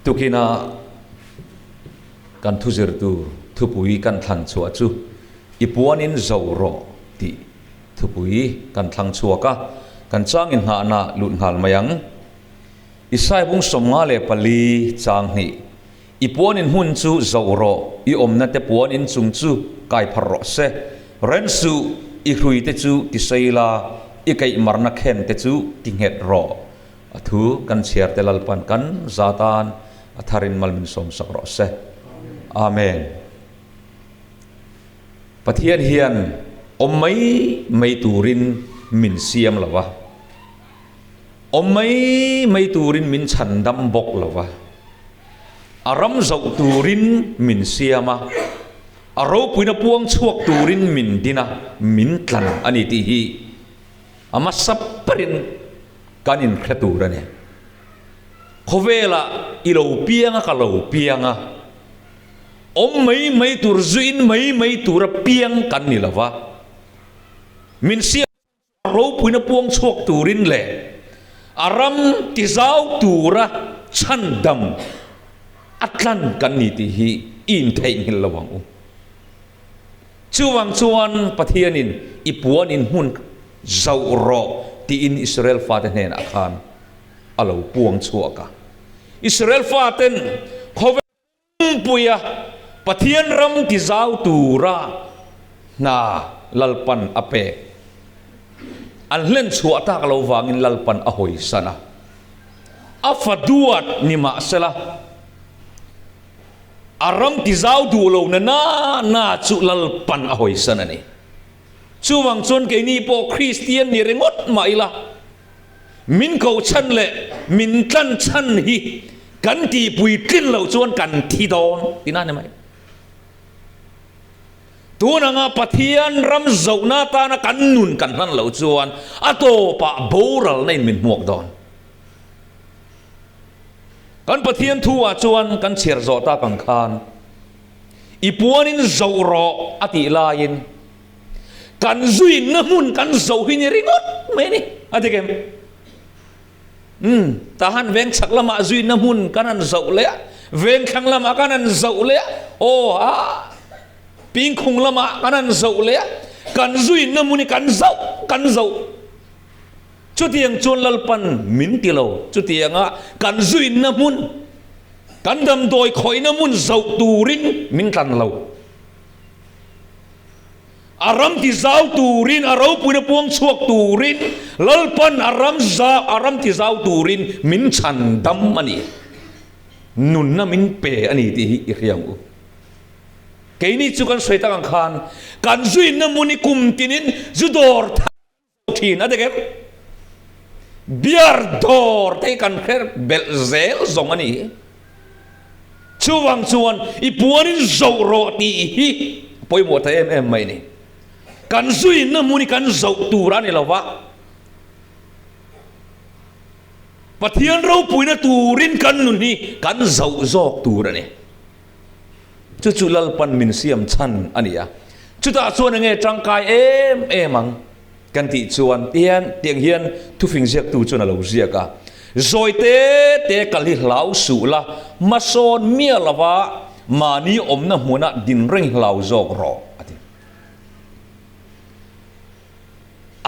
Tukina kan thuzir tur thupui kan thlan chhuah chu I puanin zo rawh tih thupui kan thlang chhuak a, kan changin nghahna lut nghal mai ang. Isai bung 54 chang hnih, I puanin hmun chu zo rawh, i awmna te puanin chung chu kai pharh rawh se. Ren suh, i hrui te chu ti sei la, i keih marna khen te chu ti nghet rawh. A thu kan chhiar te Lalpan kan za tan a tharin mal min sawmsak rawh se. Amen. Pathian hian awm mai mai turin min siam lo va, awm mai mai turin min chhandam bawk lo va, a ram zoh turin min siam a, a ropuina puang chhuak turin min din a, min tlan a ni tih hi a hmasa berin kan inhre tur a ni. Khawvelah i lo piang a, ka lo piang a. Awm mai mai tur zuin mai mai tura piang kan ni lo va, min siam ropuina puang chhuak turin leh a ram tizau tura chhandam a tlan kan ni tih hi i intheihnghilh lo ang u. Chuvang chuan Pathianin i puan in hmun zauh rawh tiin Israel fate hnenah khan a lo puang chhuak a. Israel faten khawvel Puia Pathian ram tizau tura hna Lalpan a pek. An hlen chhuah tak lo vangin Lalpan a hawisan a. A fa duat ni mahsela a ram tizau duh lo na na na chu Lalpan a hawisan a ni. Chuvang chuan keini pawh Kristian ni ringawt mah ila, Min ko chhan leh min tlan chhan hi kan tihpui tlin loh chuan kan thi dawn tihna a ni mai. Tun anga Pathian ram zohna atana kan nun kan hman loh chuan a tawpah boralna in min hmuak dawn. Kan Pathian thu ah chuan kan chhiar zawh tak ang khan i puanin zoh rawh a tih laiin, Kan zuinna hmun kan zo hi ni ringawt mai a ni, a ti kem. Umm, tahan veng chhak lamah zuinna hmun kan han zoh leh a, veng thlang lamah kan han zoh leh a, aw a, pingkhung lamah kan han zoh leh a, kan zuinna hmun hi kan zoh, kan zoh. Chutiang chuan Lalpan min ti lo, chutianga kan zuinna hmun, kan damdawi khawihna hmun zoh turin min tlan lo. A ram tizau turin, a ropuina puang chhuak turin, Lalpan a ram za, a ram tizau turin min chhan dam a ni. Nunna min pe a ni tih hi i hria ang u. Keini chu kan sawi tak ang khan, kan zuinna hmun hi kum tinin zu dawr thar thin a dik em? Beer dawr te hi kan hre belh zel zawng a ni. Chuvang chuan i puanin zoh rawh tih hi a pawimawh ta em em mai ni. Kan zuinna hmun hi kan zoh tur a ni lo va, Pathian ropuina turin kan nun hi kan zoh zawk tur a ni. Chu chu Lalpan min siam chhan a ni a. Chutah chuan enge tangkai em em ang kan tih chuan tihian tiang hian thufing ziaktu chuan a lo ziak a, Zawi te te kal hi hlau suh la, hmasawn miah lova mahni awmna hmunah din reng hi hlau zawk rawh a ti.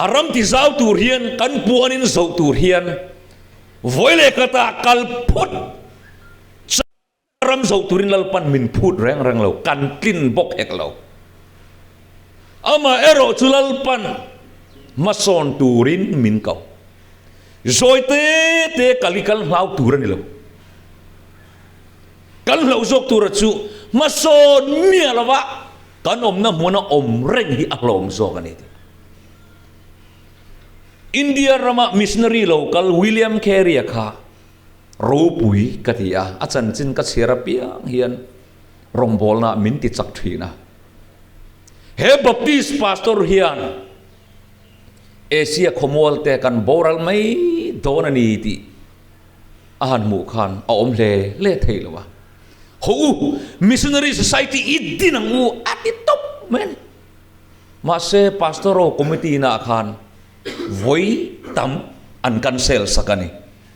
A ram ti zau tur hian kan puanin zoh tur hian vawi leh khatah kal phut Ram zoh turin Lalpan min phut reng reng lo, kan tlin bawk hek lo. Amah erawh chu Lalpan hmasawn turin min ko. Zawi te te kal hi kal hlau tur a ni lo. Kan hlauh zawk tura chu hmasawn miah lova kan awmna hmuna awm reng hi a hlawm zawk a ni tih. India rama missionary lo kal William Carey-a kha Ropui ka ti a, a chanchin ka chhiar apiang hian rawngbawlna min ti chak thin a. He Baptist pastor hian Asia khawmual te kan boral mai dawn a ni tih a han hmuh khan a awm hle hle thei lo a. Ho u, Missionary Society i din ang u a ti tawp mai a ni. Mahse Pastor ho committee naah khan vawi tam an cancel sak a ni.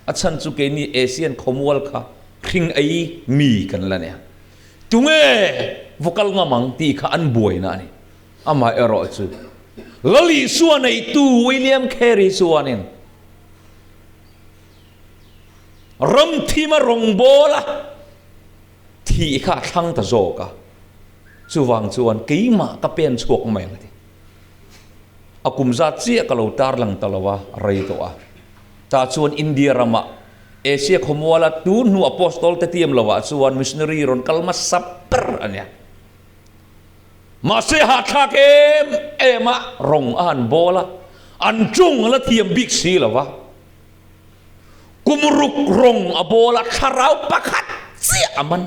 A chhan chu keini Asian khawmual kha. Mihring ei mi kan la nia. Tunge va kal ngam ang tih kha an buaina a ni. Amaherawhchu, Lal Isua neitu William Carey chuanin ramthima rawngbawla thih kha a thlang ta zawk a, chuvang chuan keimah ka pen chhuak mai ang a ti. A kum zat chiah ka lo tarlang ta lo a, rei tawh a. Tah chuan India ramah Asia khawmuala tun hnu Apostol te tiam lovah chuan missionary rawn kal hmasa ber a nia. Mahse hahthlak em em a rawng a han bawl a, an ṭawng a la thiam bik si lo va. Kum ruk rawng a bawl a, thlarau pakhat chiah a man.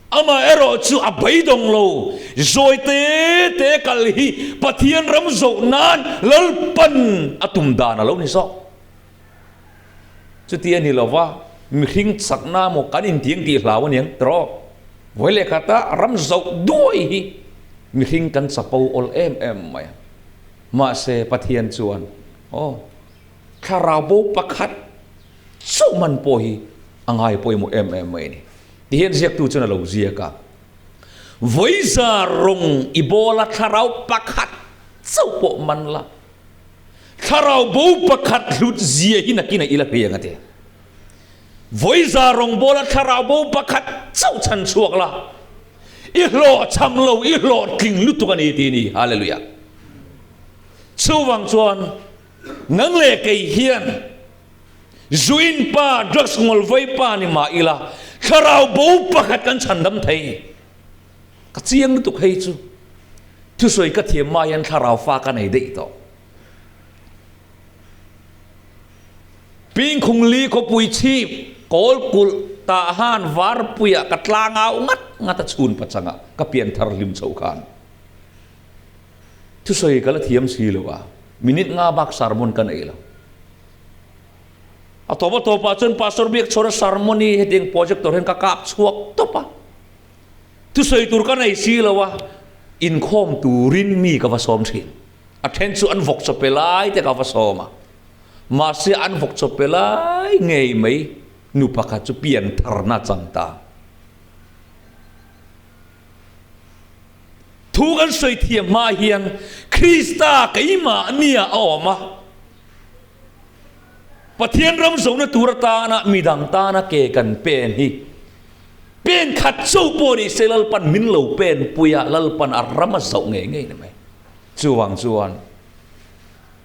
Amaherawh chu a beidawng lo, zawi te te kal hi Pathian ram zawh nan Lalpan a tum dan a lo ni zawk. Chuti a ni lo va, mihring chakna maw kan intiang tih hlau a niang tawh. Vawi leh khata ram zoh duai hi mihring kan chapo awl em em mai a. Mahse, Pathian chuan, Aw, thlarau bo pakhat chauh man pawh hi a ngai pawimawh em em mai a ni. Tihian ziaktu chuan a lo ziak a, Vawi za rawng i bawla thlarau pakhat chauh pawh man la, Thlarau bo pakhat hlut zia hi nakin a ila hriang a ti. Vawiza rawngbawla thlarau bo pakhat chauh chhan chhuak la, i hlawhchham lo, i hlawhtling lutuk a ni ti ni. Hallelujah. Chuvang chuan nang leh kei hian zuin pa, drugs ngawlvei pa ni mah ila, thlarau bo pakhat kan chhandam thei. Ka chiang lutuk hei chu. Thusawi ka thiam hma hian thlarau fa ka nei daih tawh. Pingkhungli khawpui chhip kawl kulh tah han varpuiah ka tlangau ngat ngat a chhun pachangah ka pian thar hlim chho khan. Thusawi ka la thiam si lo a, minute nga bak sermon ka nei lo. A tawp a tawpah chuan Pastor Biakchhawna sermon hi hetiang projector hian ka kap chhuak tawp a. Thusawi tur ka nei si lo a, inkhawm turin mi ka va sawm thin. A then chu an vawk chawpe lai te ka va sawm a, mahse an vawk chawpe lai ngei mai nu pakhat chu pian tharna chang ta. Thu kan sawi thiam hma hian Krista keimahnia a awm a, Pathian ram zohna tur atana midang tana ke kan pen hi pen khat chauh pawh ni se Lalpan min lo pen pui a, Lalpan a ram a zoh ngei ngei ni mai. Chuvang chuan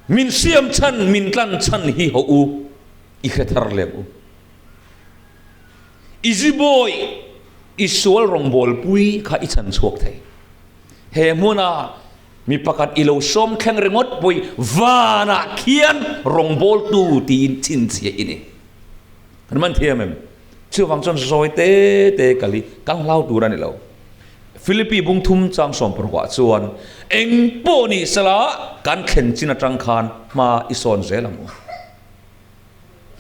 min siam chhan, min tlan chhan hi hawh u, i hre thar lem u. I zibawi, i sual rawngbawlpui kha i chhan chhuak thei. He hmuna Mi pakhat i lo sawm thleng ringawt pawh hi vanah khian rawngbawltu tiin chhinchhiah i ni. Kan man thiam em? Chuvang chuan zawi te te kal hi kan hlau tur a ni lo. Philippi bung thum chang sawm parukah chuan eng pawh ni sela kan thlen chin atang khan hma i sawn zel ang u.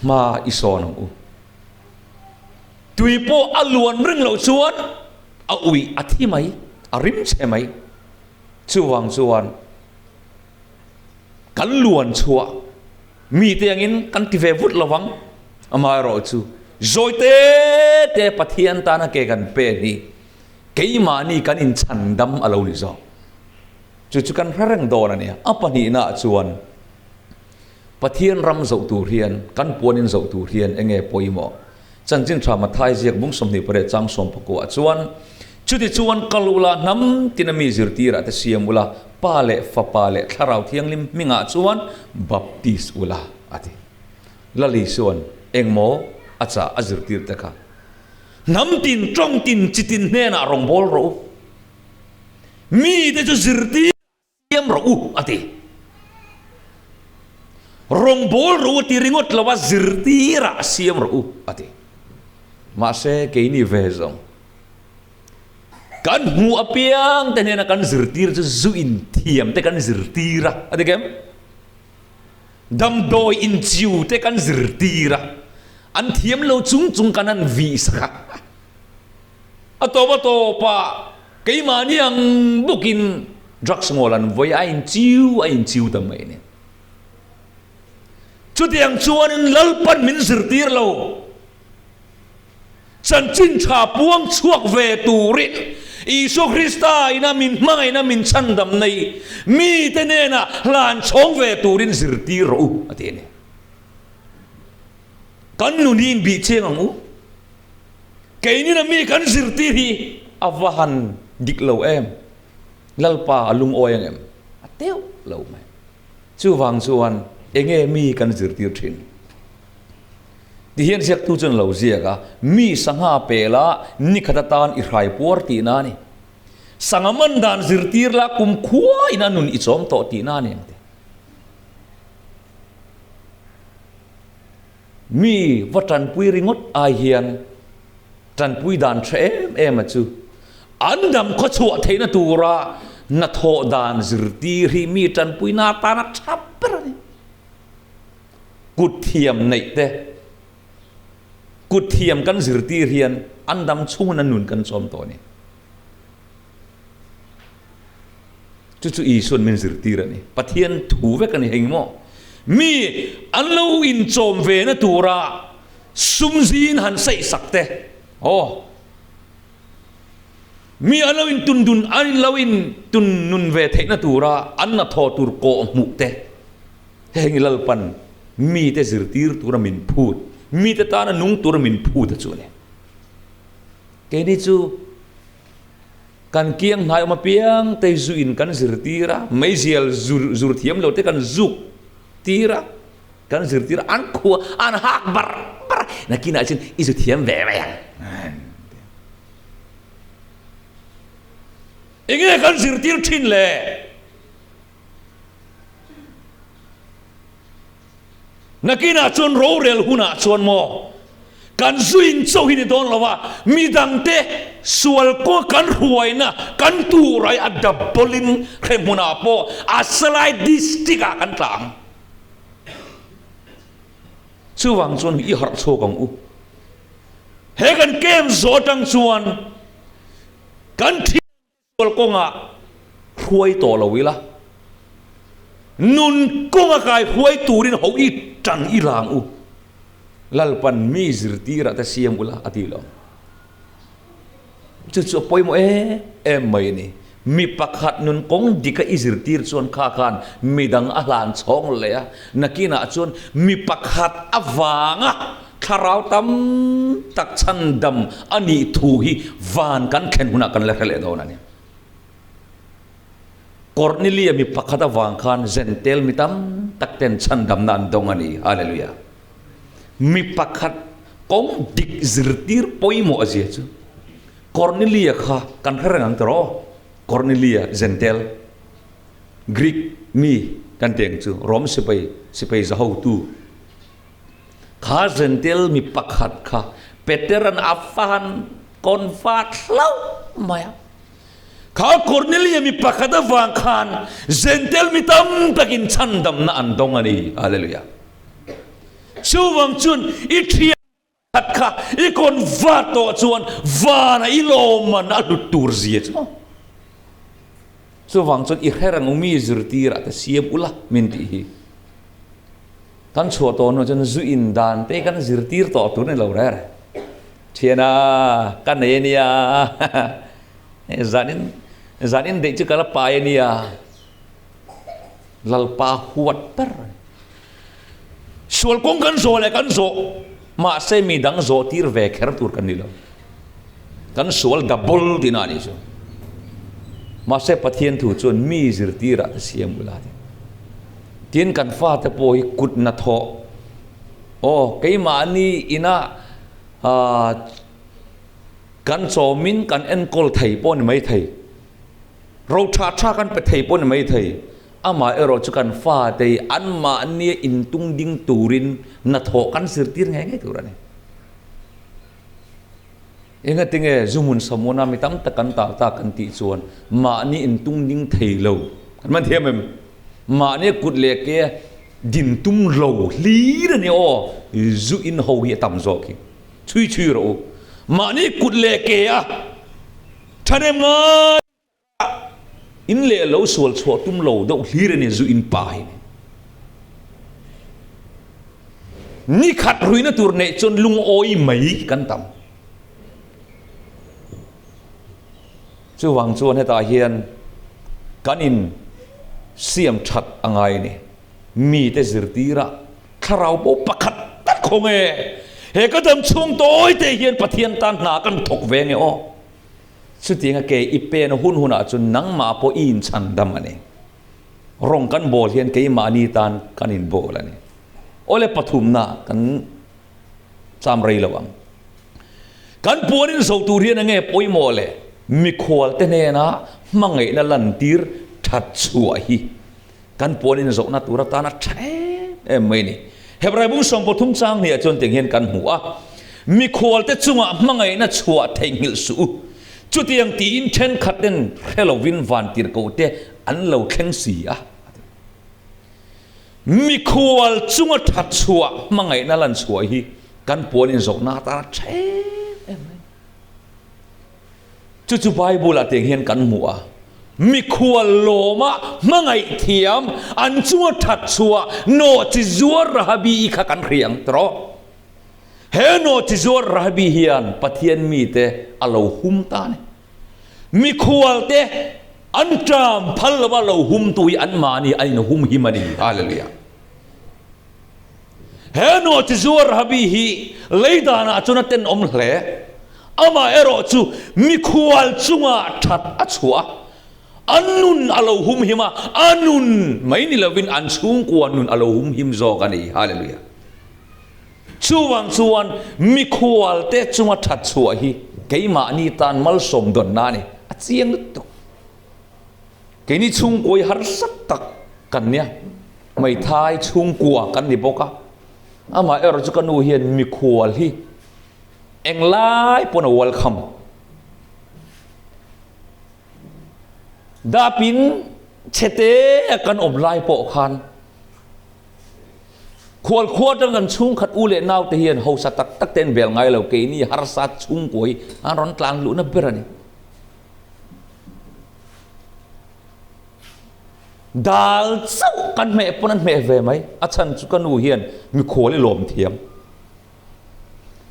Hma i sawn ang u. Tui pawh a luan ring loh chuan a uih a thi mai, a rim chhe mai. Chuvang chuan kan luan chhuah mite angin kan ti ve vut lo vang. Amaherawh chu zawi te te Pathian tana ke kan pen hi keimahni kan inchhandam a lo ni zawk. Chu chu kan hre reng dawn a nia. A pahnihnaah chuan Pathian ram zoh tur hian, kan puan in zoh tur hian enge pawimawh? Chanchin tha Mathai ziak bung 28 chang 19 chuan, Chuti chuan kal ula hnam tina mi zirtirah te siam ula, Pa leh Fapa leh Thlarau Thianghlim hmingah chuan baptis ula, a ti. Lali chuan engmaw a chah a zirtir te kha, Hnam tin, tawng tin, chi tin hnenah rawngbâwl rawh u. Mite chu zirtir. Siam rawh u a ti. Rawngbâwl rawh u a ti ringawt lo a, zirtîrah siam rawh u a ti. Mahse, keini ve zawng kan hmuh apiang te hnena kan zirtîr chu zu inthiam te kan zirtîr a, a dik em? Damdawi inchiu te kan zirtîr a, an thiam lo chung chung kan han vihsak a. A tawp a tawpah keimahni ang bawkin drugs ngawl an vawi a inchiu a inchiu ta mai a ni. Chutiang chuanin Lalpan min zirtir lo. Chanchin tha puang chhuak ve turin Isua Krista ina min hmangaihna min chhandam nei mite nena hlan chhawng ve turin zirtir rawh u, a ti a ni. Kan nun hi inbih chiang ang u. Keinin a mi kan zirtir hi a va han dik lo em? Lalpa a lungawi ang em? A teuh lo mai. Chuvang chuan enge mi kan zirtir thin? Ti hian ziaktu chuan a lo ziak a, Mi sangha pela nikhat atan i hrai puar tihna a ni. Sangha man dan zirtir la kum khuain a nun i chawm tawh tihna a ni ang ti. Mi va tanpui ringawt ai hian tanpui dan tha em em a chu an dam khawchhuah theihna tura hnathawh dan zirtir hi mi tanpuina atana tha ber a ni. Kut thiam neih te, kut thiam kan zirtir hian an dam chhungin an nun kan chawm tawh a ni. Chu chu Isuan min zirtir a ni. Pathian thu vek a ni heng maw? Mi an lo inchawm ve na tura sum zin han saih sak te, aw, mi an lo intun dun, an in lo intun nun ve theihna tura an hnathawh tur kawh hmuh te, heng Lalpan mite zirtir tura min phut, mite tana nung tura min phut a chu a ni. Keini chu Kan kiang hnai awm apiang te zu in kan zirtir a, meizial zur zur thiam lo te kan zuk tir a, kan zirtir a, an khua an hak bar bar a, nakinah chuan i zu thiam ve mai ang. Enge kan zirtir thin le? Nakinah chuan rorel hunah chuan maw kan zuin chauh hi ni dawn lo a, midangte sual kawng kan hruaina kan turai a double-in hre hmunah pawh a salai district-ah kan tla ang. Chuvang chuan i harh chhuak ang u. He kan camp zawh atang chuan kan thian Sual kawngah hruai tawh lo ila, nun kawnga kai hruai turin ho i tan i lang u. Lalpan mi zirtirah te siam ula a ti lo. Chu chu a pawimawh em em mai a ni. Mi pakhat nun kawng dika i zirtir chuan kha khan midang a hlan chhawng leh a, nakinah chuan mi pakhat avanga Thlarau tam tak chhandam a nih thu hi van kan thlen hunah kan la hre leh dawn a ni. Kornelia mi pakhat avang khan Zentel mi tam tak ten chhandamna an dawng a ni. Hallelujah. Mi pakhat kawng dik zirtir pawimawh a zia chu Kornelia kha kan hre reng ang tiraw? Kornelia Zentel Greek mi kan tih ang chu Rom sipai sipai zahotu Kha Zentel mi pakhat kha Peteran a fan convert hlauh mai a. Kha Kornelia mi pakhat avang khan Zentel mi tam takin chhandamna an dawng a ni. Hallelujah. Chuvang chuan i thian khat kha i convert tawh chuan vana i lawmman a hlut tur zia chu. Chuvang chuan i hre reng mi zirtirah te siam ula min tih hi. Kan chhuah tawh hnuah chuan zu in dan te kan zirtir tawh tur a ni lo reng. Thiana ka nei a nia, zanin zanin daih chu ka la pai a nia, Lalpa huat ber a ni. Sual kawng kan zawh leh kan zawh, mahse mi dang zawh tir ve kher tur kan ni lo. Kan sual double tihna a nih chu. Mahse Pathian thu chuan mi zirtirah te siam ula ti. Tin kan fate pawh hi kut hnathawh aw keimahni ina kan chawmin kan enkawl thei pawh a ni mai thei, ro tha tha kan pe thei pawh a ni mai thei, amah erawh chu kan fate hi anmahnia intung ding turin hnathawh kan zirtir ngei ngei tur a ni. Engatinge zu hmun Samuna mi tam tak kan tal ta kan tih chuan mahni intung ding thei lo kan man thiam em? Mahni kut leh ke din tum lo hlir a ni aw, zu in ho hi a tam zawk hi. Chhui chhui rawh u. Mahni kut leh ke a thahnem ngai a in leh lo sual chhuah tum lo deuh hlir a ni zu in pa hi. Ni khat ruihna tur neih chuan lungawi mai kan tam. Chuvang chuan hetah hian kan in siam that a ngai a ni. Mite zirtirah thlarau pawh pakhat tak khawng e. He ka dam chhung tawi te hian Pathian tan hna kan thawk ve nge aw. Chutianga ke i pen hun hunah chuan nangmah pawh i inchhan dam a ni. Rawng kan bawl hian keimahni tan kan inbawl a ni. Awle pathumna kan cham rei lo ang. Kan puan in zo tur hian enge pawimawh le mikhual te hnena hmangaihna lantir that chhuah hi kan puan in zohna tur atana tha em em mai a ni. Hebrai bung 13 chang hniah chuan tiang hian kan hmu a, Mikhual te chungah hmangaihna chhuah theihnghilh suh u. Chutiang tiin thenkhat ten hre lovin vantirhkoh te an lo thleng si a, a ti. Mikhual chunga that chhuah hmangaihna lan chhuah hi kan puan inzawhna atana tha em em mai. Chu chu Bible-ah tiang hian kan hmu a, mikhual lawma hmangaih thiam an chunga that chhuah nawhchi zuar Rahabi-i kha kan hria ang tawh. He nawhchi zuar Rahabi hian Pathian mite a lo hum ta a ni. Mikhual te an ṭam phal lova lo hum tu hi an mahni an in hum him a ni. Hallelujah. He nawhchi zuar Rahabi hi lei danah chuan a tenawm hle. Amah erawh chu mikhual chungah ṭhat a chhuah a, a nun a lo hum him a, a nun mai ni lovin an chhungkua nun a lo hum him zawk a ni. Hallelujah. Chuvang chuan mikhual te chunga that chhuah hi keimahni tan malsawm dawnna a ni. A chiang lutuk. Keini chhungkua hi harsa tak kan nia. Hmeithai chhungkua kan ni bawk a. Amah erawh chu ka nu hian mikhual hi englai pawn a welcome. Dapin chhete a kan awm lai pawh khan Khualkhua atang kan chhungkhat u leh naute hian hausa tak tak te an bel ngai lo, keini harsa chhungkua hi an rawn tlan luhna ber a ni. Dal chauh kan hmeh pawn an hmeh ve mai, a chhan chu ka nu hian mikhual i lawm thiam.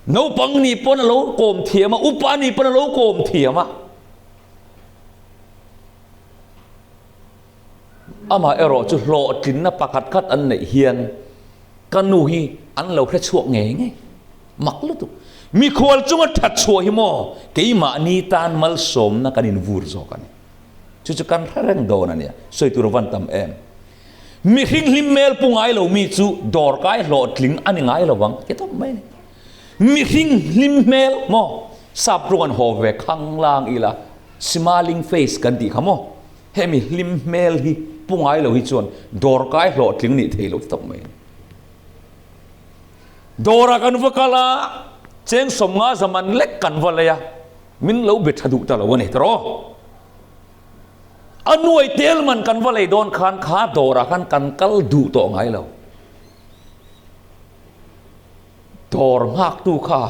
Naupang nih pawn a lo kawm thiam a, upa nih pawn a lo kawm thiam a. Amah erawh chu hlawhtlinna pakhat khat an neih hian ka nu hi an lo hre chhuak ngei ngei. Mak lutuk. Mikhual chunga that chhuah hi maw keimahni tan malsawmna kan invur zawk a ni. Chu chu kan hre reng dawn a nia. Sawi tur a van tam em. Mihring hlim hmel pu ngai lo mi chu dawrkai hlawhtling a ni ngai lo vang ti tawp mai a ni. Mihring hlim hmel maw sap rawng an haw ve khanglang ila smiling face kan tih kha maw. Hemi hlim hmel hi pu ngai lo hi chuan dawrkai hlawhtling nih thei lo tawp mai a ni. Dawrah kan va kal a, cheng 50 zaman lek kan va lei a, min lo be tha duh ta lo a ni tawh. A nuai tel man kan va lei dawn khan kha dawrah khan kan kal duh tawh ngai lo. Dawr nghaktu kha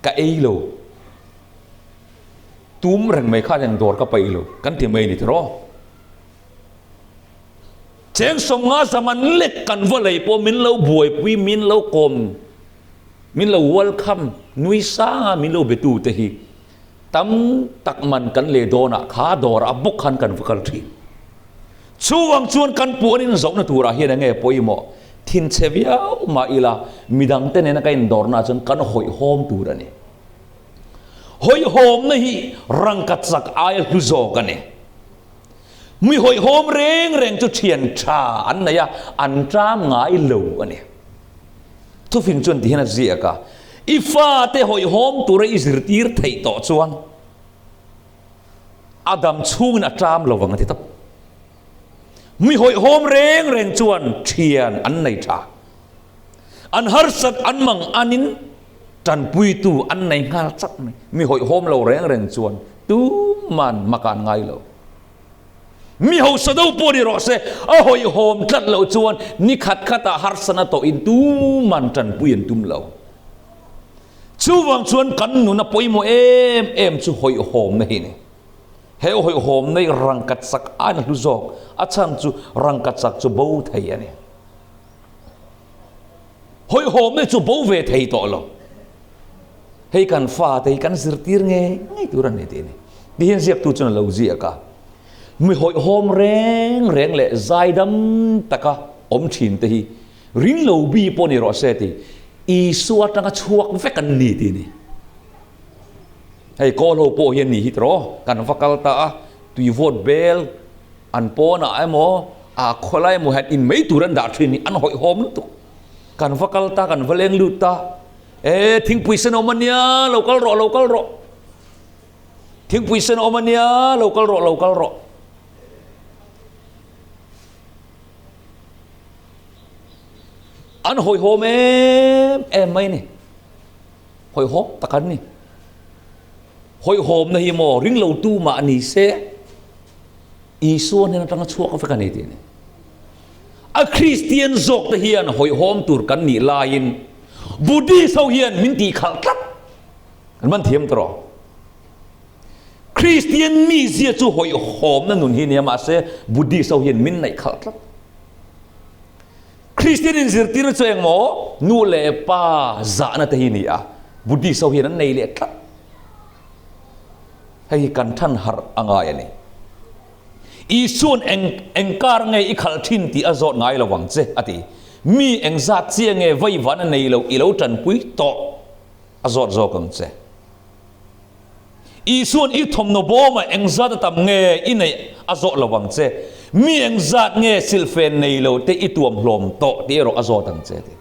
ka ei lo. Tum reng mai khan eng dawr ka paih lo kan ti mai ni tiraw? Cheng 50 zaman lek kan va lei pawh min lo buaipui, min lo kawm, min lo welcome, nui sanga min lo betu te hi tam tak man kan lei dawnah kha dawrah bawk khan kan va kal thin. Chuvang chuan kan puan in zohna turah hian enge pawimawh thinchhe viau mah ila midangte nena ka indawrnaah chuan kan hawihhawm tur a ni. Hawihhawmna hi rangka chak aia hlu zawk a ni. Mi hawihhawm reng reng chu thian tha an nei a, an ṭam ngai lo a ni. Thufing chuan ti hian a ziak a, I fate hawihhawm tura i zirtir theih tawh chuan a dam chhungin a ṭam lo vang a ti tawp. Mi hawihhawm reng reng chuan thian an nei tha. An harsat an mang anin tanpuitu an nei nghal chak mai. Mi hawihhawm lo reng reng chuan tuman mak an ngai lo. Mi hausa do pawh ni rawh se, a hawihhawm tlat loh chuan ni khat khatah harsatna tawhin tuman tanpui an tum lo. Chuvang chuan kan nuna pawimawh em em chu hawihhawmna hi a ni. He hawihhawm nei rangkhat chak aiin a hlu zawk, a chhan chu rangkhat chak chu bo thei a ni. Hawihhawm nei chu bo ve thei tawh lo. Hei kan fate hi kan zirtir ngei ngei tur a ni tih a ni. Ti hian ziaktu chuan a lo ziak a. Mi hawihhawm reng reng leh zaidam taka awm thin te hi ring lo bi pawh ni rawh se ti Isua atanga chhuak vek an ni ti a ni. Hei kawl ho pawh hian ni hi tiraw kan va kal ta a, tui vawt bel an pawnah emaw a khawlai emaw hian in mai tur an dah thin hi an hawihhawm lutuk. Kan va kal ta, kan va leng lut ta, e thingpui sen awm a nia, lo kal rawh, lo kal rawh. Thingpui sen awm a nia, lo kal rawh, lo kal rawh. An hawihhawm em em mai ni. Hawihhawm tak an ni. Hawihhawmna hi maw ring lo tu mah ni se Isua hnen atanga chhuak vek a ni tih a ni. A Kristian zawk te hian hawihhawm tur kan nih laiin Buddhist ho hian min tihkhalh tlat. Kan man thiam tawh rawh. Kristian mizia chu hawihhawmna nun hi nia mahse Buddhist ho hian min naih khalh tlat. Kristian inzirtirna chu engmaw nu leh pa zahna te hi ni a, Buddhist ho hian an nei leh tlat. Hei hi kan than harh a ngai a ni. Isuan eng eng kar nge i khalh thin tih a zawt ngai lo vang che a ti. Mi engzat chiah nge vaivan a nei lo i lo tanpui tawh. A zawt zawk ang che. Isuan i thawmhnaw bawmah engzat a tam nge i neih a zawt lo ang che. Mi engzat nge silhfen nei lo te i tuam hlawm tawh tih erawh a zawt ang che ti.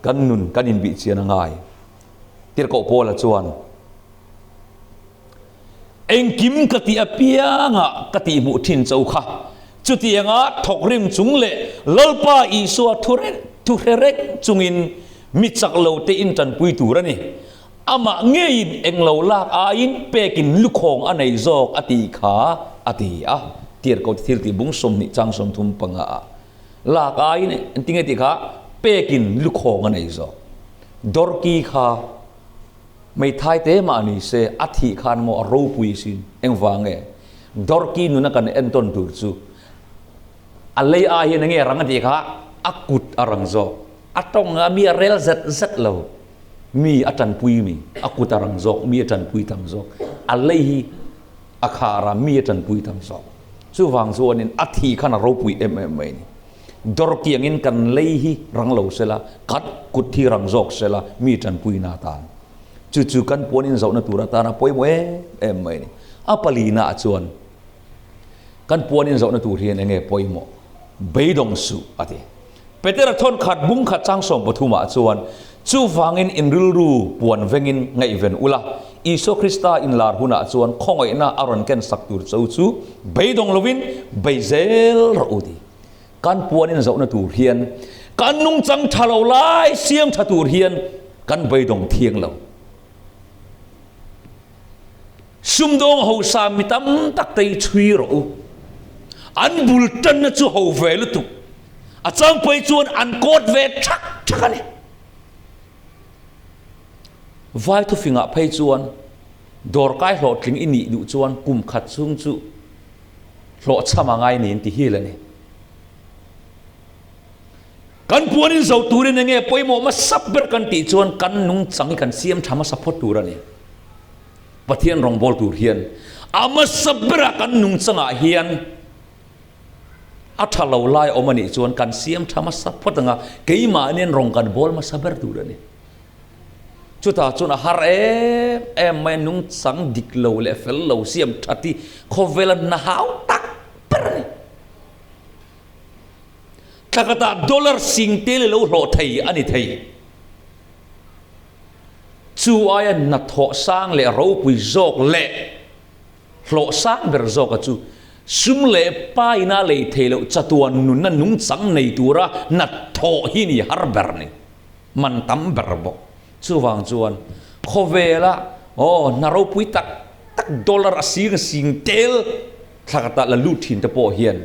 Kan nun kan inbih chian a ngai. Tirhkoh Paula chuan, Engkim ka tih apiangah ka tihhmuh thin cho kha. Chutianga thawkrim chung leh Lalpa Isua thu thu hre reng chungin mi chak lo te in tanpui tur a ni. Amah ngeiin englo lak aiin pekin lukhawng a nei zawk a tih kha a ti a. Tirhkoh thil tih bung 20 chang 35 ah lak aiin engtinge tih kha pekin lukhawng a nei zawk. Dorki kha Hmeithai te mah ni se a thih khan maw a ropui sin engvang nge Dorki nuna kan entawn tur chu a lei ai hian enge rang a tih kha a kut a rang zawk a tawng a mi a rel zet zet lo mi a tanpui mi a kut a rang zawk mi a tanpui tam zawk a lei hi a khar a mi a tanpui tam zawk chuvang chuanin a thih khan a ropui em em mai a ni. Dawr kiangin kan lei hi rang lo sela, khat kut hi rang zawk sela mi tanpuina atan. Chu chu kan puan inzohna tur atana pawimawh em em mai a ni. A palina ah chuan kan puan inzohna tur hian enge pawimawh? Beidawng suh a ti. Petera thawn khat bung khat chang 13 ah chuan chuvangin in rilru puan vengin ngaihven ula, Isua Krista inlar hunah chuan khawngaihna a rawn ken sak tur cho chu beidawng lovin bei zel rawh u ti. Kan puan in zohna tur hian kan nungchang tha lo lai siam tha tur hian kan beidawng thiang lo. Sumdawng hosa mi tam tak te hi chhui rawh u. An bul tanna chu ho ve lutuk. A changpui chuan an kawt ve thak thak a ni. Vai thufingah phei chuan dawrkai hlawhtling i nih duh chuan kum khat chhung chu hlawhchham a ngai niin ti hil a ni. Kan puan in zo turin enge pawimawh hmasa ber kan tih chuan kan nungchang hi kan siam tha hmasa phawt tur a ni. Pathian rawngbâwl tur hian a hmasa berah kan nungchangah hian a tha lo lai awm a nih chuan kan siam tha hmasa phawt ang a, keimahnian rawng kan bawl hmasa ber tur a ni. Chutah chuan a har em em mai a, nungchang dik lo leh fel lo siam that hi khawvela hna hau tak ber a ni. Thla khatah dollar sing tel i lo hlawh thei a ni thei. Chu aia hnathawh sang leh ropui zawk leh hlawh sang ber zawka chu sum leh pa ina lei thei loh chatuan nunna nungchang nei tura hnathawh hi ni har ber ni, man tam ber bawk. Chuvang chuan khawvela aw hna ropui tak tak dollar a sing a sing tel thla khatah la lut thin te pawh hian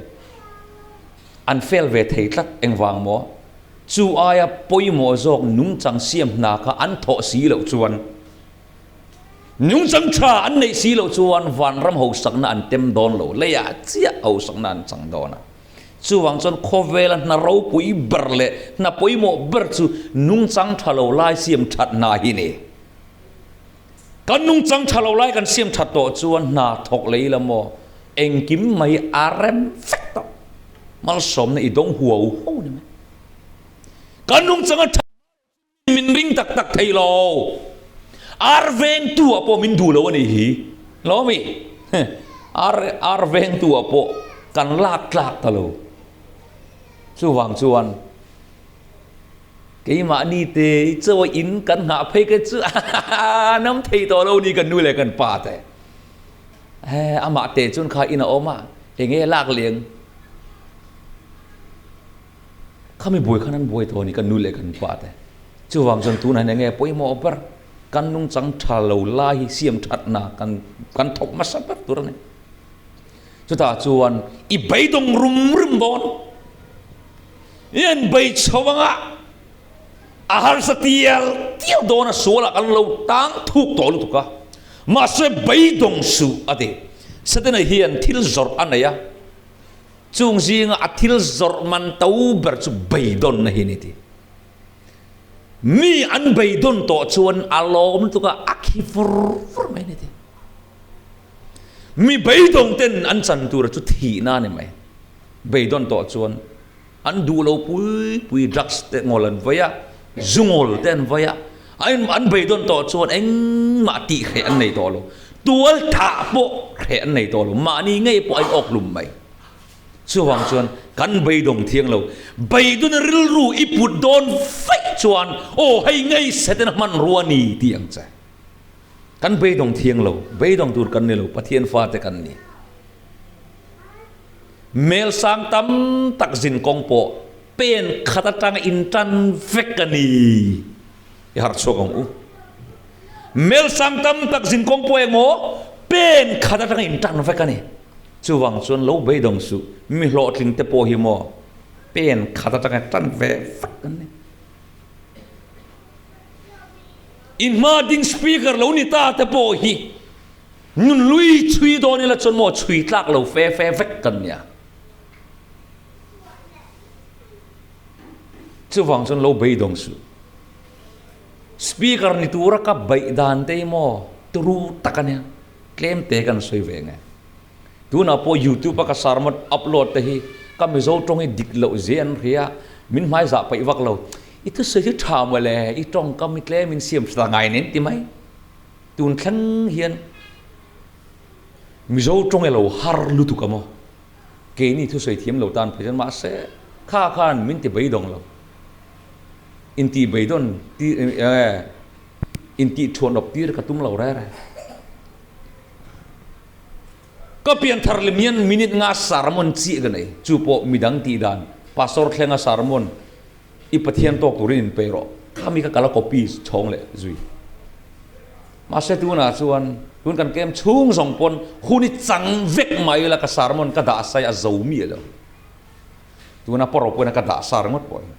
an fail ve thei tlat engvang maw? Chu aia pawimawh zawk nungchang siam hna kha an thawh si loh chuan Nungchang tha an neih si loh chuan vanram hausakna an tem dawn lo, leiah chiah hausakna an chang dawn a. Chuvang chuan khawvela hna ropui ber leh hna pawimawh ber chu nungchang tha lo lai siam that hna hi ni. Kan nungchang tha lo lai kan siam that tawh chuan hna thawk lei la maw engkim mai a rem vek tawh. Malsawmna i dawng huau huau ni mai. Kan nungchang a tha min ring tak tak thei lo. Ar vengtu ah pawh min duh lo a nih hi. Lo mi? Ar ar vengtu ah pawh kan lak tlak ta lo. Chuvang chuan Keimahni te chaw a in kan nghah phei ka chu a nam thei tawh lo ni kan nu leh kan pa te. He amah te chuan kha in a awm a, enge lak leng khami buai khan an buai tawh ni kan nu leh kan pa te. Chuvang chuan tunah hian enge pawimawh ber kan nungchang tha lo lai hi siam thatna kan kan thawk hmasa ber tur a ni. Chutah chuan i beidawng rum rum dawn. I an bei chho anga a harsa tial tial dawn a sualah kan lo tang thuk tawh lutuk a, mahse beidawng suh a ti. Setana hian thil zawrh a nei a, chung zinga a thil zawrh man to ber chu beidawnna hi a ni ti. Mi an beidawn tawh chuan a lawm lutuk a, a khi vur vur mai a ni ti. Mi beidawng ten an chan tura chu thihna a ni mai. Beidawn tawh chuan an duh lo pui pui drugs te ngawl an vawi a, zu ngawl te an vawi a, an beidawn tawh chuan engmah tih hreh an nei tawh lo, tual thah pawh hreh an nei tawh lo, mahni ngei pawh a inawk hlum mai. Chuvang chuan kan beidawng thiang lo, beidawn rilru i put dawn vaih chuan aw hei ngei Setana hmanrua ni tih ang che. Kan beidawng thiang lo, beidawng tur kan ni lo, Pathian fate kan ni. Mel sang tam tak zin kawng pawh pen khat atanga intan vek a ni. I harh chhuak ang u. Mel sang tam tak zin kawng pawh engmaw pen khat atanga intan vek a ni. Chuvang chuan lo beidawng suh, mi hlawhtling te pawh hi maw pen khat atanga tan ve vek an ni. Inhma ding speaker lo ni ta te pawh hi Nun lui chhui dawn ila chuan maw chhui tlak lo fe fe vek kan nia. Chuvang chuan lo beidawng suh. Speaker ni tura ka beih dan te hi maw turu tak a nia. Tlem te kan sawi ve nge. Tunah pawh YouTube a ka sermon upload te hi ka Mizo tawng hi dik loh zia an hria, min hmaizah peih vak lo. I thusawi hi tha mawle, i tawngkam hi tlem in siam hre ta ngai nen ti mai. Tun thleng hian Mizo tawng elo har lutuk a maw? Keini thusawi thiam lo tan phei chuan mahse kha khan min ti beidawng lo. Intih beidawn tir eh intih thuan awp tir ka tum lo reng reng. Ka pianthar lem hian minute nga sermon chiah ka nei. Chu pawh midang tih dan Pastor thlenga sermon I Pathian tawk turin in pe rawh. Khami kha ka la copy chhawng leh zui. Mahse tunah chuan tun kan kem chhung zawng pawn hun i chang vek mai la ka sermon ka dah sai a zo miah lo. Tuna pawh ropawina ka dah sa ringawt pawh hi.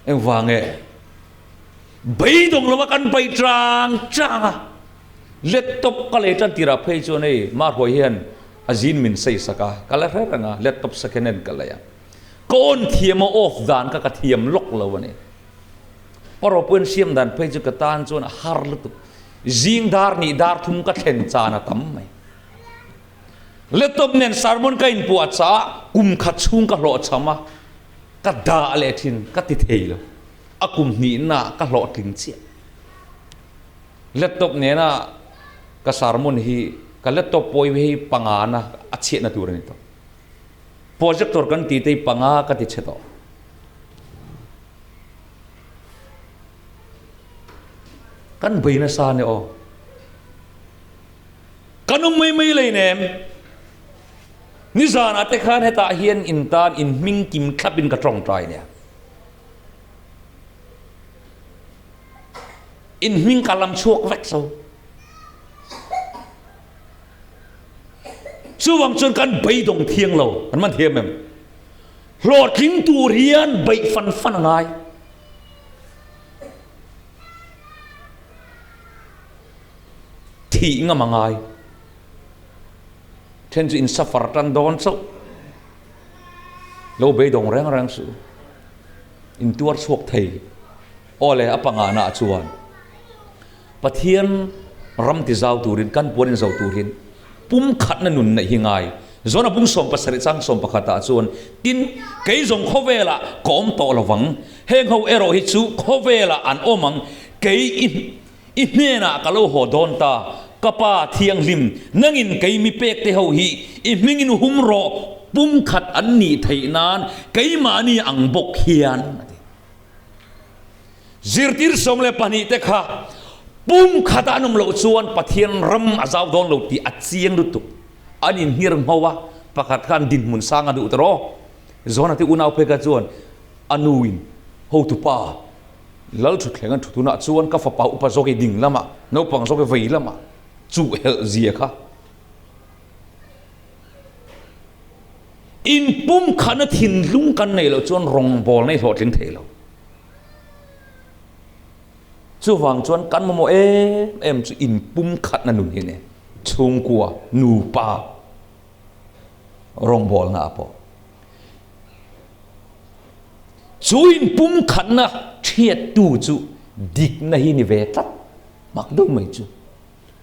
Engvang nge? Beidawng lova kan bei chang chang a. Laptop ka lei tan tirah phei chuan hei Mahruai hian a zin min sei sak a, ka la hre reng a, laptop second hand ka lei a. Ka on thiam a off dan kha ka thiam lawk lo a ni. Parawpuiin siam dan phei chu ka tan chuan a har lutuk. Zing dar nih dar thum ka thlen chan a tam mai. Laptop nen sermon ka inpuah chah kum khat chhung ka hlawh cham a, ka dah leh thin ka ti thei lo. A kum hnihna ka hlawhtling chiah. Laptop nena ka sermon hi ka laptop pawi hi pangana a chhiatna tur a ni tawh. Projector kan tih te hi panga ka ti chhe tawh. Kan bei nasa a ni aw. Kan awm mai mai lei nem. Nizanah te khan hetah hian in tan in hming kim thlap in ka tawngtai nia. In hming ka lam chhuak vek so. Chuvang chuan kan beidawng thiang lo, an man thiam em? Hlawhtling tur hian beih fan fan a ngai. Thih ngam a ngai. Then chu in suffer tan dawn chauh. Lo beidawng reng reng suh. In tuar chhuak thei. Aw le, a pangana chuan. Pathian ram tizau turin, kan puan inzo turin pumkhatna nun neih hi ngai. Zona bung 70 chang 11 ah chuan, Tin, kei zawng khawvelah ka awm tawh lo vang, heng ho erawh hi chu khawvelah an awm ang, kei i i hnenah ka lo haw dawn ta, ka Pa Thianghlim, nangin kei mi pek te ho hi i hmingin hum rawh, pumkhat an nih theih nan keimahni ang bawk hian, a ti. Zirtir 12 te kha pumkhat ah an awm loh chuan Pathian ram a zau dawn lo tih a chiang lutuk. An inhir ngho a, pakhat khan dinhmun sang a duh ta rawh. Johana te unau phei kha chuan a nu in hotupa Lal thutthleng an thut hunah chuan ka fapa upa zawk i ding lamah, naupang zawk i vei lamah chuh helh zia kha Inpumkhatna thinlung kan neih loh chuan rawngbawlna i hlawhtling thei lo. Chuvang chuan kan mamawh em em chu inpumkhatna nun hi a ni. Chhungkua, nupa rawngbawlna ah pawh. Chu inpumkhatna thiattu chu dikna hi ni ve tlat mak deuh mai chu.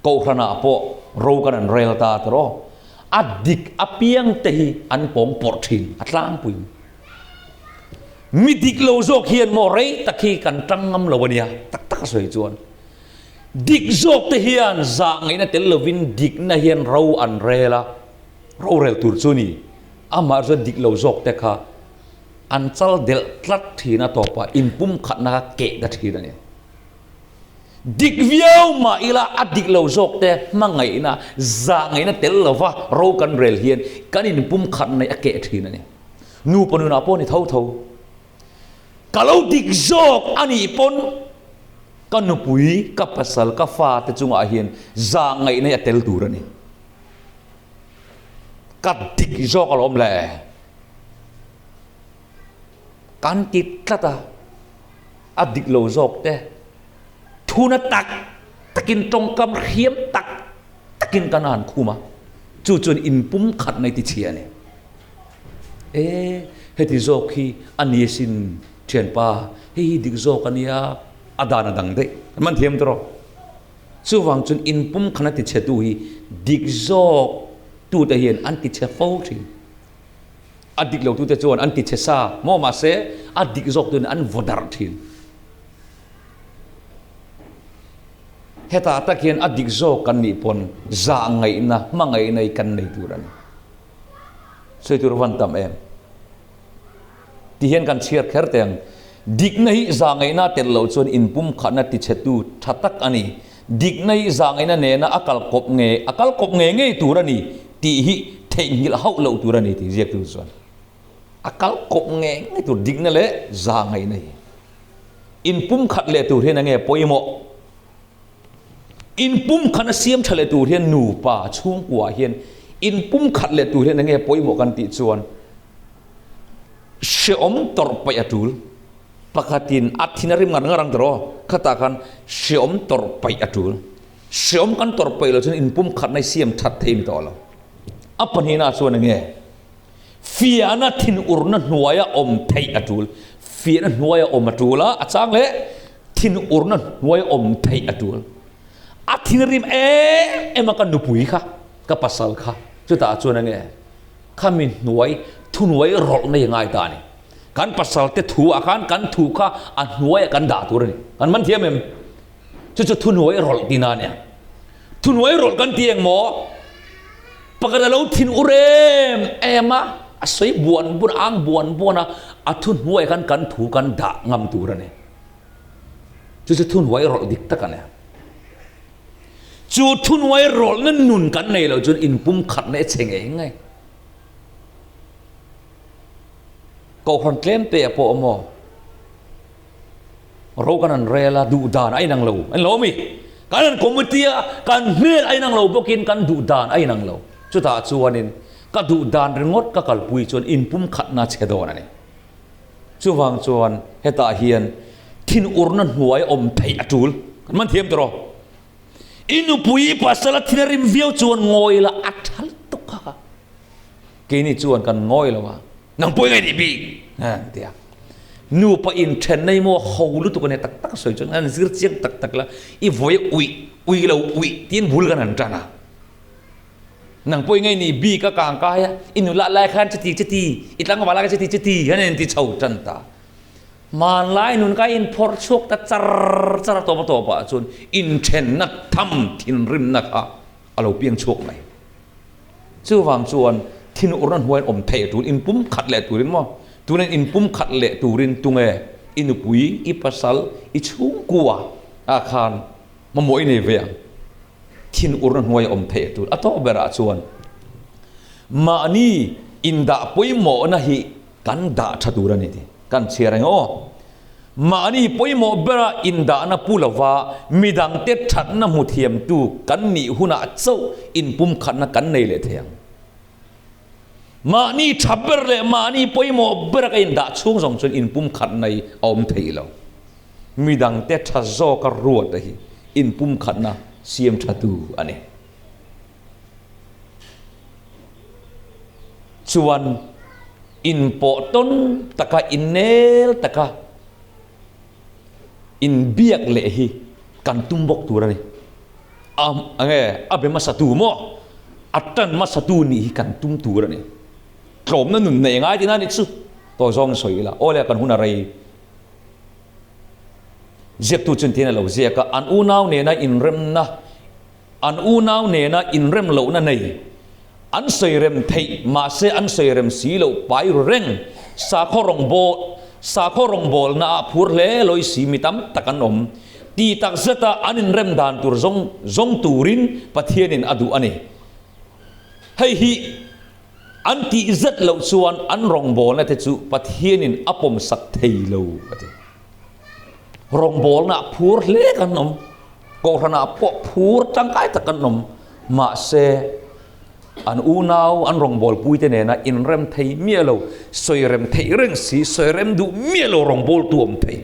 Kohhranah pawh ro kan an rel ta tawh aw. A dik apiang te hi an pawng pawrh thin a tlangpui. Mi dik lo zawk hian maw rei tak hi kan tang ngam lo a nia, tak tak a sawi chuan. Dik zawk te hian zah ngaihna tel lovin dikna hian ro an rel a, rorel tur chu ni. Amah chuan dik lo zawk te kha an chal delh tlat thin a tawpah inpumkhatna kha keh ta thin a ni. Dik viau mah ila a dik lo zawk te hmangaihna, zah ngaihna tel lova ro kan rel hian kan inpumkhat mai a keh thin a ni. Nupa nunah pawh ni tho tho. Ka lo dik zawk a nih pawn ka nupui, ka pasal, ka fa te chungah hian zah ngaihna hi a tel tur a ni. Ka dik zawk alawm le. Kan ti tlat a. A dik lo zawk te, thuna tak takin tawngkam hriam tak takin kan han khum a, chu chuan inpum khat mai ti chhia a ni. E, heti zawk hi a ni asin thianpa, hei hi dik zawk a nia, a dan a dang daih, kan man thiam tawh. Chuvang chuan inpum khan a ti chhetu hi dik zawk tute hian an ti chhe fo thin. A dik lo tute chuan an ti chhe sa maw mahse a dik zawk tuin an vaw darh thin. Hetah tak hian a dik zawk kan nih pawn zah ngaihna, hmangaihna hi kan nei tur a ni. Sawi tur a van tam em? Ti hian kan chhiar kher teh ang. Dikna hi zah ngaihna a telh loh chuan inpumkhatna tichhetu tha tak a ni. Dikna hi zah ngaihna nena a kal kawp nge, a kal kawp nge ngei tur a ni tih hi theihnghilh hauh loh tur a ni tih ziaktu chuan a kal kawp nge ngei tur dikna leh zah ngaihna hi inpumkhat leh tur hian enge pawimawh? Inpumkhat a siam tha leh tur hian nupa chhungkua hian inpumkhat leh tur hian enge pawimawh kan tih chuan hreawm tawrh paih a tul. Pakhatin a thin a rim ngar ngar ang tawh aw, khatah khan hreawm tawrh paih a tul. Hreawm kan tawrh paih loh chuan inpumkhatna hi siam that thei ni tawh lo. A pahnihna chuan enge fiahna thinurna hnuaia awm theih a tul. Fiahna hnuaia awm a tul a, a chang leh thinurna hnuaia awm theih a tul. A thinrim em em a ka nupui kha, ka pasal kha, chutah chuan enge khami hnuai thuhnuai rawlh nei a ngai ta a ni. Kan pasal te thu ah khan kan thu kha a hnuaiah kan dah tur a ni. Kan man thiam em? Chu chu thuhnuai rawlh tihna a nia. Thuhnuai rawlh kan ti eng maw? Pakhat a lo thin ur em em a, a sawi buan buan a, ang buan buan a, a thuhnuaiah khan kan thu kan dah ngam tur a ni. Chu chu thuhnuai rawlh dik tak a nia. Chu thuhnuai rawlhna nun kan nei loh chuan inpumkhatna e chhe ngei ngei. Kohhran tlem te ah pawh maw ro kan han rel a, duh dan a inang lo, a ni lo ami? Kan han committee a, kan hmel a inang lo bawkin kan duh dan a inang lo. Chutah chuanin ka duh dan ringawt ka kalpui chuan inpumkhatna chhe dawn a ni. Chuvang chuan hetah hian thinurna hnuai awm theih a tul. Kan man thiam tawh rawh. I nupui i pasal a thin a rim viau chuan ngawi la a tha lutuk a. Keini chuan kan ngawi lo a, nang pawh i ngaih nih bik a tia. Nupa inthenna hi maw ho lutuk a nia tak tak a sawi chuan an zir chiang tak tak la, i vawi uih, uih lo uih tiin bul kan han tan a. Nang pawh i ngei ni bik a kang kai a, i nula lai khan chuti chuti, i tlangval lai khan chuti chuti hian an inti chho tan ta. Hmanlai nun kha inphawrh chhuak ta char char a tawp a tawpah chuan inthenna tham thinrimna kha a lo piang chhuak mai. Chuvang chuan thinurna hnuaiin awm theih a tul, inpum khat leh turin maw? Tunin inpum khat leh turin tunge i nupui, i pasal, i chhungkua ah khan mamawh i nei ve ang. Thinurna hnuaia awm theih a tul. A tawp berah chuan mahni indah pawimawhna hi kan dah tha tur a ni tih kan chhiar ang aw. Mahni pawimawh bera indahna pu lova midangte thatna hmu thiamtu kan nih hunah chauh inpumkhatna kan nei leh thei ang. Mahni tha ber leh mahni pawimawh bera ka indah chhung zawng chuan inpumkhatna hi a awm thei lo. Midangte tha zawka ruata hi inpumkhatna siam thatu a ni. Chuan inpawh tawn taka innel taka inbiak leh hi kan tum bawk tur a ni. A nge a be hmasa tu maw? A tan hmasa tu nih hi kan tum tur a ni. Tlawmna nun nei ngai tihna a nih chu. Tawi zawng sawi ila, aw le kan hun a rei. Ziaktu chuan tiin a lo ziak a, an unau nena inremna, an unau nena inrem lohna nei, an sawi rem theih mahse an sawi rem si loh pai ru reng, sakhaw rawngbâwl, sakhaw rawngbâwlna ah phur hle lawi si mi tam tak an awm. Ti tak zeta an inrem dan tur zawng zawng turin Pathianin a duh a ni. Hei hi. An tih zet loh chuan an rawngbawlna te chu Pathianin a pawmsak thei lo a ti. Rawngbawlna ah phur hle kan awm, Kohhran ah pawh phur tangkai tak kan awm, mahse an unau an rawngbawlpui te nena inrem thei miah lo, sawi rem theih reng si, sawi rem duh miah lo rawngbawltu awm thei.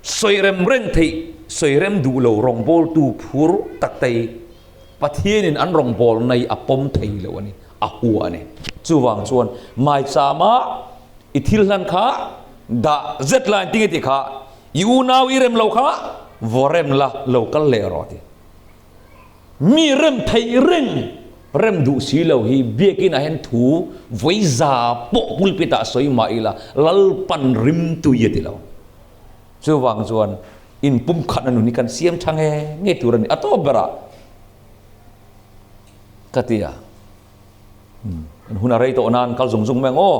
Sawi rem reng theih, sawi rem duh lo rawngbawltu phur tak te hi Pathianin an rawngbawlna hi a pawm thei lo a ni, a hua a ni. Chuvang chuan maichama i thil hlan kha dah zet la engtin nge tih kha i unau i rem lo kha vaw rem la lo kal leh rawh ti. Mi rem theih reng rem duh si lo hi biakinah hian thu vawi za pawh pulpit ah sawi mah ila Lalpan rim tui a ti lo. Chuvang chuan inpumkhatna nun hi kan siam tha nge nge tur a ni. A tawp berah ka ti a, kan hun a rei tawh nan kal zung zung mai ang aw,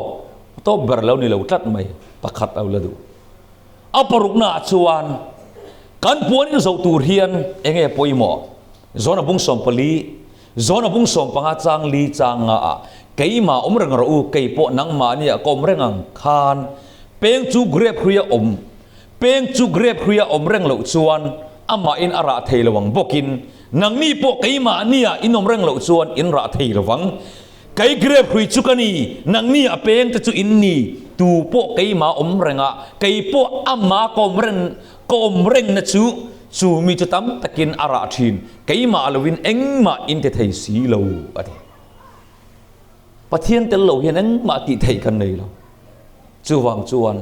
a tawp ber lo ni lo tlat mai, pakhat a la duh. A paruknaah chuan kan puan in zoh tur hian eng nge pawimawh? Zawn a bung 14, zawn a bung 15 chang li chang nga ah keimah awm reng rawh u, kei pawh nangmahniah ka awm reng ang khan peng chu grape hruia awm Peng chu grape hruia awm reng loh chuan amahin a rah thei lo ang bawkin nangni pawh keimahnia in awm reng loh chuan in rah thei lo vang. Kei grape hrui chu ka ni, nangni a peng te chu in ni, tu pawh keimah awm renga kei pawh amah ka awm reng ka awm rengna chu chu mi chu tam takin a rah thin, keimah loin engmah in ti thei si lo a ti. Pathian tel lo hian engmah tih theih kan nei lo. Chuvang chuan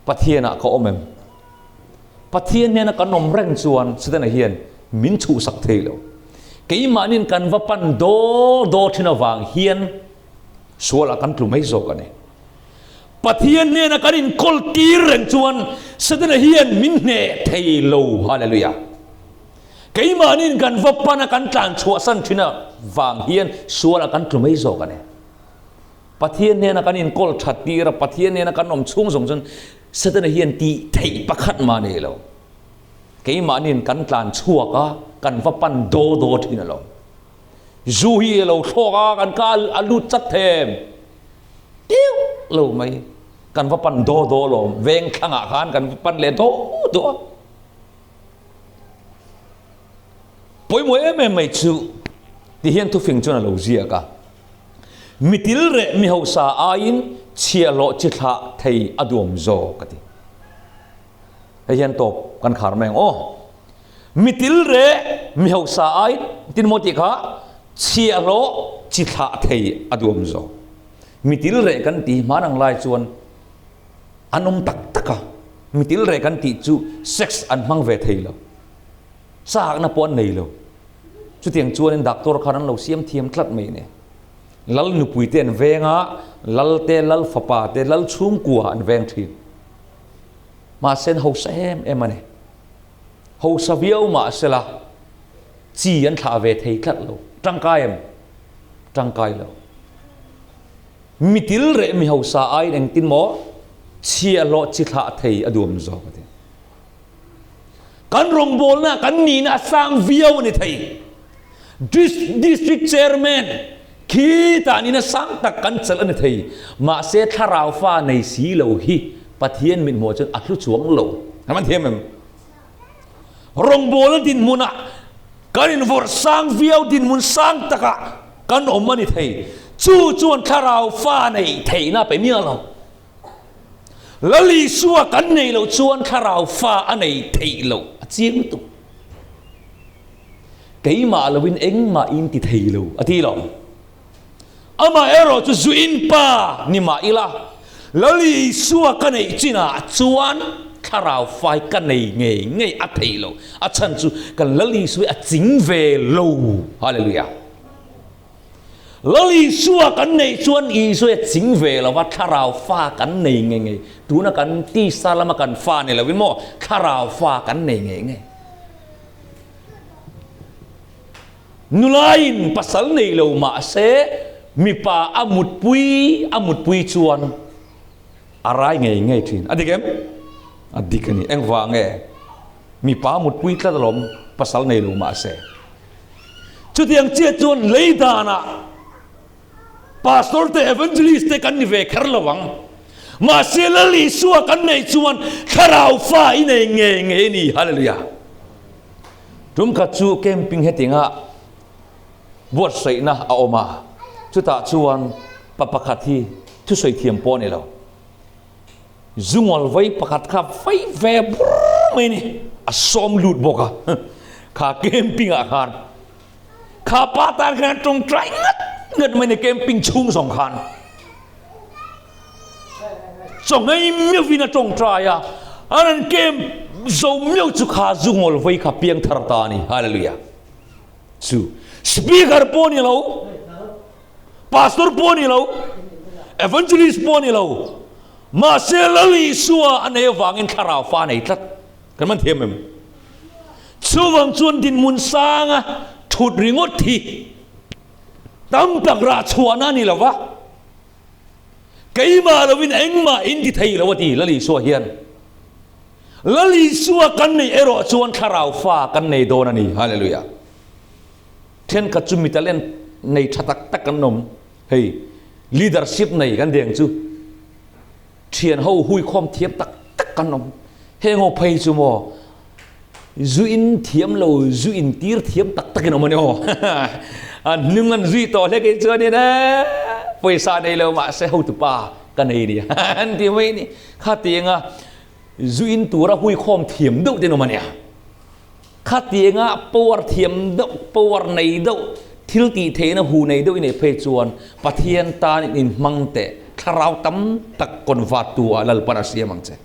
Pathianah ka awm em? Pathian hnena kan awm reng chuan Setana hian min chhuhsak thei lo. Keimahnin kan va pan daw daw thin avang hian sualah kan tlu mai zawk a ni. Pathian hnena kan inkawl tir reng chuan Setana hian min hneh thei lo. Hallelujah! Keimahnin kan va pan a kan tlan chhuahsan thin avang hian sualah kan tlu mai zawk a ni. Pathian hnena kan inkawl that tir a, Pathian hnena kan awm chhung zawng chuan Setana hian tih theih pakhat mah nei lo. Keimahniin kan tlan chhuak a, kan va pan daw daw thin alawm. Zu hi a lo thlawk a, kan ka a lut chat them tiu lo mai. Kan va pan daw daw alawm, veng thlangah khan kan va pan leh daw daw a. Pawimawh em em mai chu ti hian thufing chuan a lo ziak a. Mi til reh mi hausa aiin chhiahhlawh chi thlah thei a duam zawk a ti. Hei hian tawp kan khar mai ang aw. Mi til reh mi hausa aiin tin maw tih kha chhiahhlawh chi thlah thei a duam zawk. Mi til reh kan ti hman ang lai chuan. An awm tak tak a, mi tilreh kan tih chu sex an hmang ve thei lo, chakna pawh an nei lo. Chutiang chuanin doctor khan an lo siam thiam tlat mai ni. Lal nupui te an veng a, lal te, lal fapa te, lal chhungkua an veng thin. Mahse an hausa em em a ni. Hausa viau mahsela chi an thlah ve thei tlat lo. Tangkai em? Tangkai lo. Mi til reh mi hausa aiin engtin maw chhiahhlawh chi thlah thei a duam zawk a ti. Kan rawngbawlna kan nihna a sang viau a ni thei. District Chairman khitah nihna sang tak kan chelh a ni thei. Mahse thlarau fa nei si lo hi Pathian mithmuh chuan a hlu chuang lo. Kan man thiam em? Rawngbawlna dinhmunah kan invawrh sang viau dinhmun sang takah kan awm a ni thei. Chu chuan thlarau fa neih theihna pe miah lo. Lal Isua kan neih loh chuan thlarau fa a nei theih loh a chiang lutuk. Keimah loin engmah in ti thei lo a ti lo. Amaherawh chu zuin pa ni mah ila, Lal Isua ka neih chinah chuan thlarau fai ka nei ngei ngei a theih loh. A chhan chu kan Lal Isua hi a ching ve lo. Hallelujah. Lal Isua kan neih chuan Isua hi a ching ve lo va, thlarau fa kan nei ngei ngei. Tuna kan tisa lama kan fa ni loin maw, thlarau fa kan nei ngei ngei. Nulain pasal nei lo mahse mipa a mutpui a mutpui chuan a rai ngei ngei thin. A dik em? A dik a ni. Engvang nge? Mipa a mutpui tlat alawm pasal nei lo mahse. Chutiang chiah chuan lei danah Pastor te Evangelist te kan ni ve kher lo ang. Mahse Lal Isua kan neih chuan thlarau fa i nei ngei ngei a ni. Hallelujah. Tum khat chu camping hetinga buatsaihna a awm a, chutah chuan pa pakhat hi thusawi thiam pawh a ni lo. Zungawl vai pakhat kha vai ve bur mai a ni, a sawm lut bawk a kha camping ah khan. Kha pa tan khan a tawngtai ngat ngat mai ni camping chhung zawng khan. Chawngei meuhin a tawngtai a, an an camp zo meuh chu kha zu ngawl vei kha piang thar ta a ni. Hallelujah. Chu speaker pawh ni lo, pastor pawh ni lo, evangelist pawh ni lo, mahse Lal Isua a nei avangin thlarau fa a nei tlat. Kan man thiam em? Chuvang chuan dinhmun sanga thut ringawt hi tam tak rah chhuahna a ni lo va, keimah lovin engmah in ti thei lo a ti Lal Isua hian. Lal Isua kan neih erawh chuan thlarau fa kan nei dawn a ni. Hallelujah. Thenkhat chu mi talent nei tha tak tak kan awm. Hei leadership nei kan deng chu. Thian ho hui khawm thiam tak tak kan awm. Heng ho phei chu maw zu in thiam lo zu in tir thiam tak tak in awm a ni aw. An hnung an zui tawh hlek hi chuan in e pawisa nei lo mahse hotupa ka nei nia an ti mai ni. Khatianga zu in tura hui khawm thiam deuh te in awm a nia. Khatianga power thiam deuh, power nei deuh, thil tih theihna hu nei deuh i neih phei chuan Pathian tan in inhmang teh, thlarau tam tak convert tu ah Lalpan a siam ang che.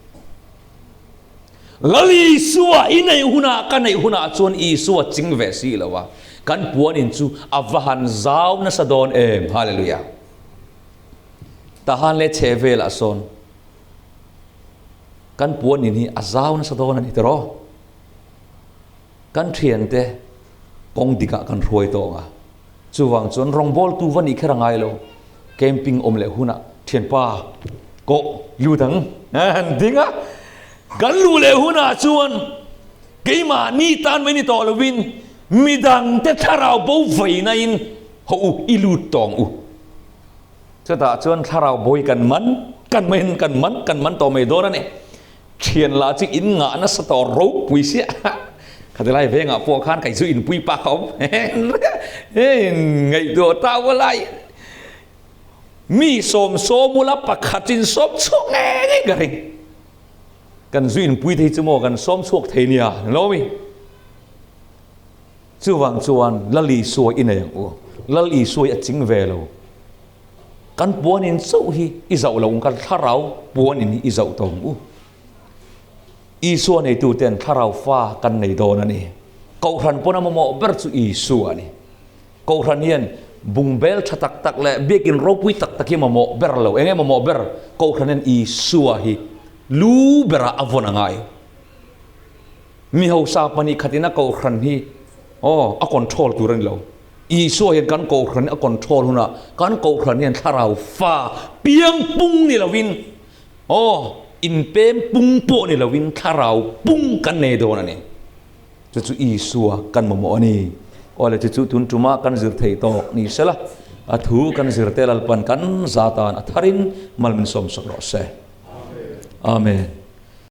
Lal Isua i neih hunah ka neih hunah chuan Isua ching ve si lo a, kan puan in chu a va han zau nasa dawn em! Hallelujah! Tahan leh chhe velah sawn kan puan in hi a zau nasa dawn a ni tiraw? Kan thiante kawng dikah kan hruai tawng a, chuvang chuan rawngbawltu va nih kher a ngai lo, camping awm leh hunah thianpa kawh lut ang an ding a, kan luh leh hunah chuan keimahni tan mai ni tawh lovin midangte thlarau bo vaina in haw u i lut tawng u. Chutah chuan thlarau bawi kan man kan man kan man kan man tawh mai dawn a ni. Thian lah chu in ngah nasa tawh ropui sia. Khatilai vengah pawh khan kei chu inpui pa kha awm ngaihtuah ta ula mi sawm sawm ula pakhat in sawm chhuak ngei ngei ka ring. Kan zu inpui thei chu maw kan sawm chhuak thei nia lo mi. Chuvang chuan Lal Isua i nei ang u. Lal Isua i a ching ve lo. Kan puan in chauh hi i zauh lo ang, kan thlarau puan in hi i zauh tawh ang u. Isua neituten thlarau fa kan nei dawn a ni. Kohhran pawn a mamawh ber chu Isua a ni. Kohhran hian bungbel tha tak tak leh biakin ropui tak tak hi mamawh ber lo. Enge mamawh ber? Kohhran hian Isua hi lu berah a vawn a ngai. Mi hausa pahnih khatin a kohhran hi aw a control tur a ni lo. Isua hian kan kohhran hi a control hunah kan kohhran hian thlarau fa piang pung ni lovin aw inpem pung pawh ni lovin thlarau pung kan nei dawn a ni. Chu chu Isua kan mamawh a ni. Aw le chu chu tun tuma kan zir thei tawk ni sela a thu kan zir te Lalpan kan za tan a tharin mal min sawmsak rawh se. Amen.